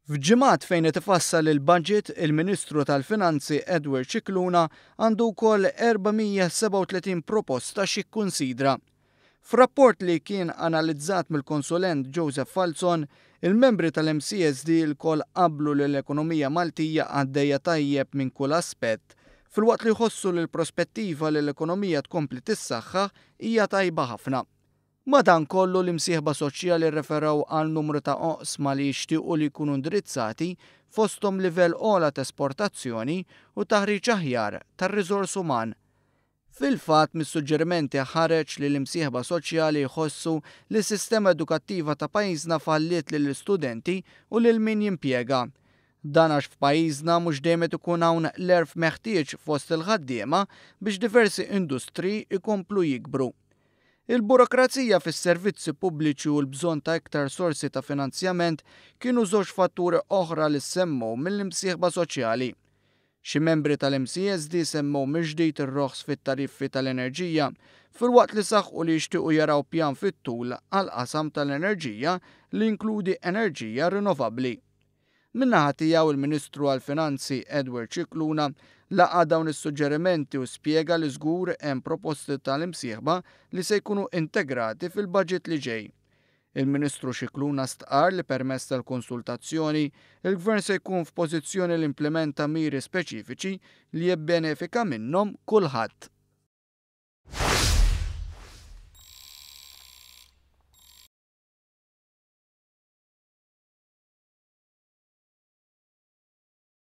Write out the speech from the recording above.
F'ġimgħat fejn qed ifassal il-budget, il-Ministru tal-Finanzi Edward Scicluna għandu wkoll 437 proposta x'jikkunsidra. F'rapport li kien analizzat mill-konsulent Joseph Falzon, il-membri tal-MCSD lkoll qablu li l-ekonomija Maltija għaddejja tajjeb minn kull aspett, filwaqt li jħossu li l-prospettiva li l-ekonomija tkompli tissaħħaħ hija tajba ħafna. Madankollu l-imsieħba soċjali rreferew għal numru ta' oqsma li jixtiequ li jkunu indirizzati fosthom livell ogħla t'esportazzjoni u taħriġ aħjar tar-riżors uman. Fil-fatt mis-suġġerimenti ħareġ li l-imsieħba soċjali jħossu li s-sistema edukattiva ta' pajjiżna falliet lill-istudenti u lil min jimpjega. Dan għax f'pajjiżna mhux dejjem qed ikun hawn l-għerf meħtieġ fost il-ħaddiema biex diversi industriji jkomplu jikbru. Il-burokrazija fis-servizzi pubbliċi u l-bżonn ta' iktar sorsi ta' finanzjament kienu żewġ fatturi oħra li ssemmew mill-imsieħba soċjali. Xi membri tal-MCSD semmew mill-ġdid ir-roħs fit-tariffi tal-enerġija, filwaqt li saħqu li jixtiequ jaraw pjan fit-tul għall-qasam tal-enerġija li jinkludi enerġija rinnovabbli. Min-naħa tiegħu il-Ministru għall-Finanzi Edward Scicluna laqa' dawn is-suġġerimenti u spjega li żgur hemm proposti tal-imsieħba li se jkunu integrati fil-budget li ġej. Il-Ministru Scicluna stqarr li permezz tal-konsultazzjoni, il-Gvern se jkun f'pożizzjoni li implimenta miri speċifiċi li jibbenefika minnhom kulħadd.